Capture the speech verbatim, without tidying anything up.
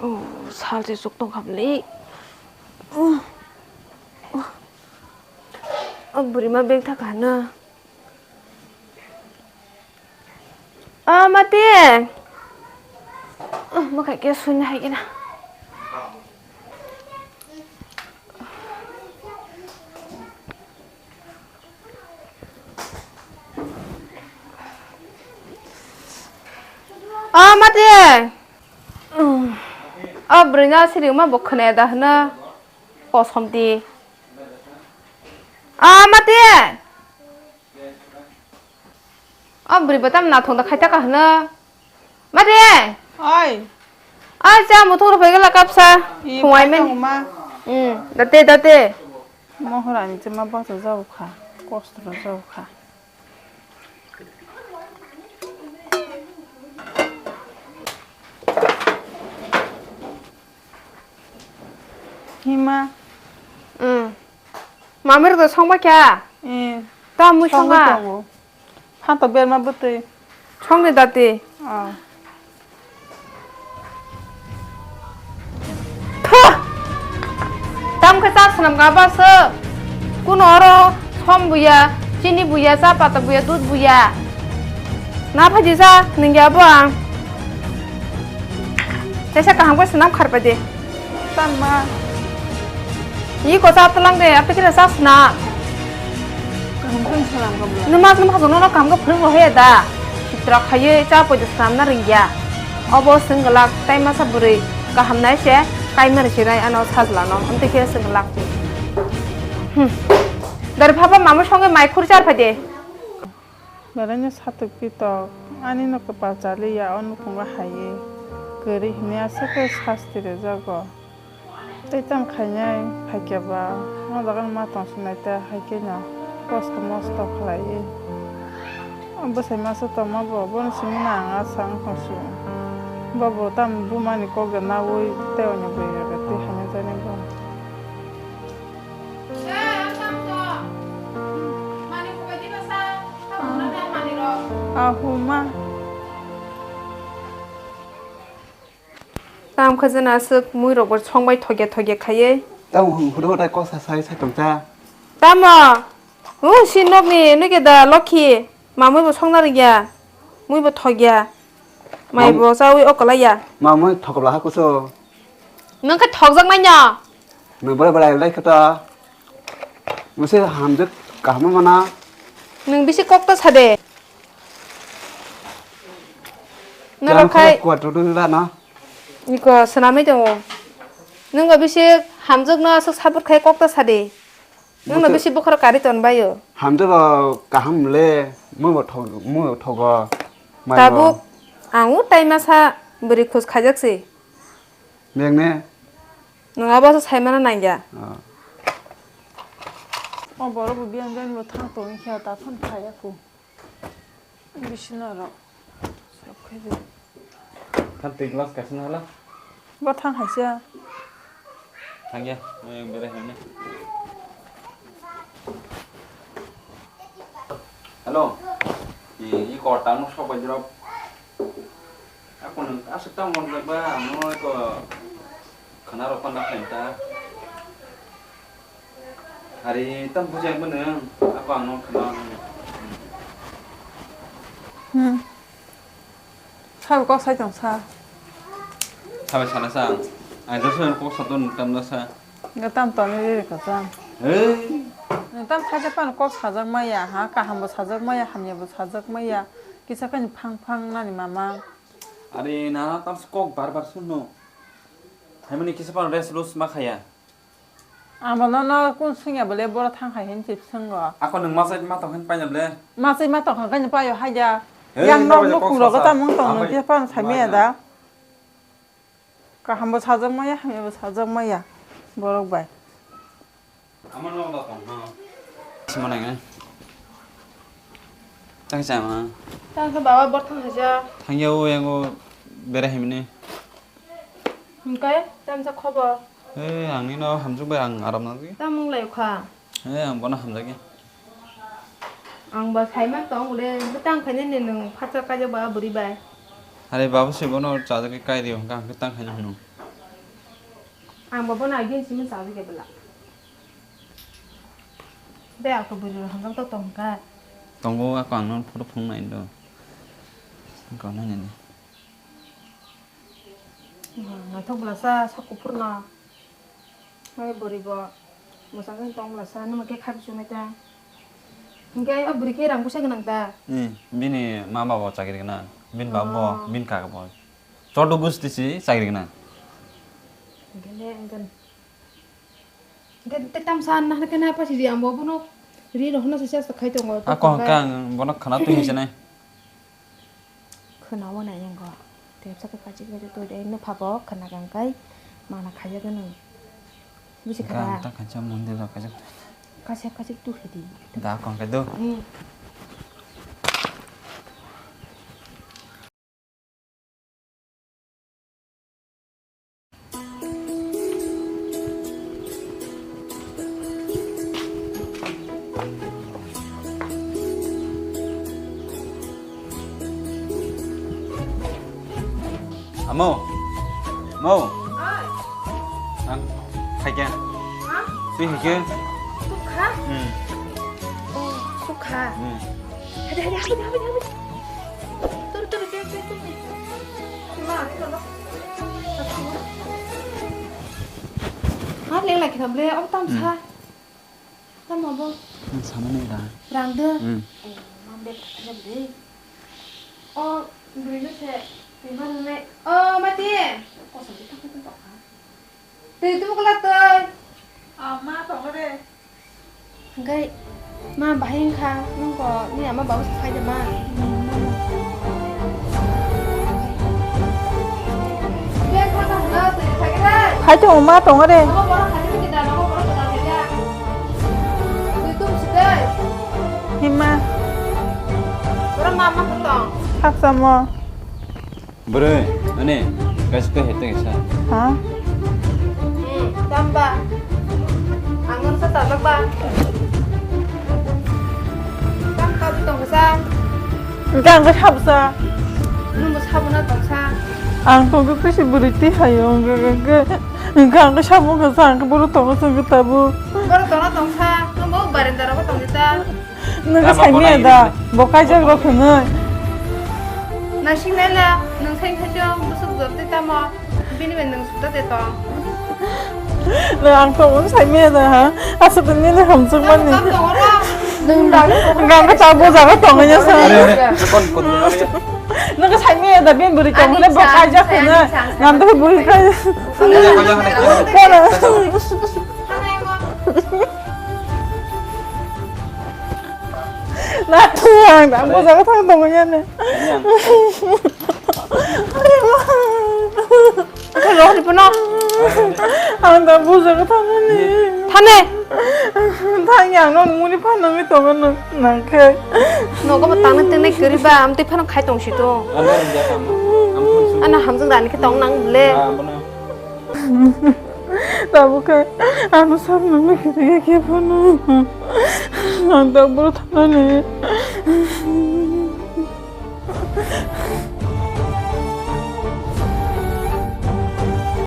Oh, sal se chuk tong kha bwle. Oh, oh. Oh, bwrwi ma beng thaka hwno. Oh, mati. Oh, mo khai ke suni hai kena. Oh, mati. Oh, bwrwi no siri ma bo khwnaya da hwno. Kosom di. Oh, mati. Oh, bwrwi bo tam nathong da khai ta ka hwno. Mati. Oi. Ai, cha muthung rw phai gala kapsa. Phungai men. Tongo ma. Hmm, date, date. Mohorani chwma bachajak kha, kosto rwjak kha. Hima. Hmm. Mami rok songba kya? Eh. Ta mui songba. Phanto berma bwtwi. Songni dati. Oh. Pha! Tam khe cha swnam ka ba se. Kuno oro som buya, chini buya, cha pata buya, dud buya. Na phaji cha ningya bo ang. Tesa kaham khe swnam kharpai de. Tangma. Iko cha tlang de, apikira cha sna. Kaham khe salam kabla. Numa numa jono no kaham khe phwrwng rohe da. Chitra khaiye cha poito swnam na ringya. Obo swng glak tai masa bwrwi kaham nai se kaimani se nai ano sajla no. Amtwi khe swng glak. Hmm. Dari phaba mama songe mai khur char phai de. Bwrwini satok pitok, ani no kwpal chaliya, o nukhungo haiwi kwrwi hwnwi aswk khe sasti rwjago. Tei tamo khainai phaikhe ba, o jaga no ma tong sinai ta, hai khe no kosto mosto khlaiwi. O bwsai masa tongma bo, bono simi no ang a sa wng tong si. Bo bo tamo buma ni kok da naui tei oni bwrwi rok tei haino jani bo. Ahuma. Tam kha jana aswk mui rok bo song bai thokya thokya khaiwi. Tamo hwnkhe hwdai kok sa sai sai tongcha. Tamo? O si nokni nokya da Lokhi. Mamui bo songna rwgya. Mui bo thokya. Mai bo chawi okolaiya. Mamui thokla ha kuso. Nwng khe thokjaknai no. Nwng borai borai lai khe to. Mose hamjwk kaham mana. Nwng bisi kok ta sade. Norok khai kuat rudu ba no. Niko swnamwi tongo. Nwng bo bisi hamjwk no aswk support khai kok ta sade. Nwng no bisi bokhorok kari ton baio. Hamjwk bo kaham le, mui bo thok, mui bo thogo. Tabuk ang o tai masa bwrwi khus khaijak se. Beng ne? Nwng abo se saimano nangya. Ah. O borok bo biyang biyang bo thang tong khe ta phone khaya kho. Bisi norok. Sok khe de. Than twi glass kaisa na hala. Bo thang khaisa. Thangya, mui berai himne. Hello. I, i kor tamo sok bai drop. Ako nung asuk tamo mon ba, amo ko khana rok pan na khain ta. Ari tam bujai mano, ako ang no khna. Hmm. Sabo kok sai tong sa. Sabai sana sa. Ang jaso kok sa ton tam na sa. Ga tam ton ri ri ka sa. Ei. Tam khaja pan kok sajak maya ha, kaham bo sajak maya, hamya bo sajak maya. Kisa kani phang phang nani mama. Ari na tam kok bar bar sunno. Haimani kisa pan rest loss ma khaya. Amo no no kun sungya bole boro thang hai hin chip sungo. Ako nung masai ma tong hin paina bole. Masai ma tong hin payo haja. Hey, yang no no no kok mukung rogo sasa. Ta mung tong no amai, kisa pan amai samya na. Da. Kaham bo sajak maya, hamya bo sajak maya. Borok bai. Ama no da tong ha. Sima nang. Tang sama. Tang sa baba bor thang haja. Thang ya o yang o bere himne. Hingkai tam sa khobo. Eh, ang ni no hamjung bai ang aram nang. Tam mung lai kha. Eh, ang bono hamjagya. Ang ba saiman tong le, bwtang khainani nwng phatsa kaijak ba bwrwi bai. Are babu se bono chajagwi kai rio, hwnkha hwnkhe tang khaina hwnwi. Ang bo bono agin simi chawi khe bwla. Be ako bwrwi rok hamjak to tong kha. Tongo, ako ang no photo phunuk nai do. Ang kok nai nai. Naithok bwla sa, sak kuphur no. Mai bwrwi bo mwchang tong bwla sa, numa khe khabi chunai ta. Hinkhe o bwrwi khe rang puisa gwnang ta. Hmm, bini ma baba bo chakri gwnang, bini baba bo, oh, bini kaka bo. Chodo gusti si chakri gwnang. Hinkhe ne, hinkhe. Hinkhe te tamsa na, hinkhe na pasi di ambo bono ri rohna se chesta khai tongo. A kok kang bono khana twi hinse nai. Khwnawi nai yango. Tepsa khe kachik kachik twi de, nw phabo khwna kang kai mana khaijak nw. Buji kha da? Ganta kaisa mondir rok kaisa. Kaisa kaisa tu hidi. Da kong kai do. Hmm. Amo. Mo. Oi. Ang. Hai kya? Ha? Twi hai kya? Tukha? Hmm. Oh, tukha. Hmm. Hadi, hadi, hadi, hadi, hadi. Turu, turu, turu, turu, turu. Ma, turu, turu. Ha, leng lagi thamle, oh, tam sa. Hmm. Tam abo. Ang sama nai da. Rang de. Hmm. Eh, mam be khaja de. Oh, beri se. Twi ma nai. Oh, mati. Kosong de tak tak tak. Twi tu kala twi. Ah, ma tongo de. Hingke ma bahai wngkha, nwng ko ni ama babu se phai de ma. Hai tongo, ma tongo de. Hima. Khaksa mo. Bwrwi, ani, kaisa khe hete kaisa. Ha? Hmm, tamba. Ang nung sa talok ba. Tam kabi tong sa. Hingke ang khe sabo sa. Nung bo sabo na tong sa. Ang tong khe kaisa bwrwi twi hayo, hingke, hingke, hingke ang khe sabo wngkha sa, ang khe boro tongo sa, hingke tabuk. Boro tongna tong sa, nung bo barenda rogo tong di ta. Nwng khe saimaya da, bo kaijak rok hwnwi. Naising nai le, nwng sai khaisio bwswk jor twi tamo, bini bai nwng sukda de tong. Nwng ang tongmani saimaya da, ha? Aswk nini hamjwk mani. Nwng khe ta bo jaga tongwi ya sa. Are, are, kon, kon, are. Nwng khe saimaya da, bini bwrwi tong hwnwi bo kaijak hwnwi. Nang khe bwrwi kai. Kono. Na, ang dah, ang jaga thang tong ya ne. Rohni pono. Ang dah bu jaga thang ne. Thane. Thang ya, ang muni phano mi tong no nang khe. Nogo bo tang ne teng ne kiri ba, am te phano khai tong si to. Ana hamjwk rani khe tong nang le. Tabuk khe ano samno mikiri khe phano. Ang tabuk thanani.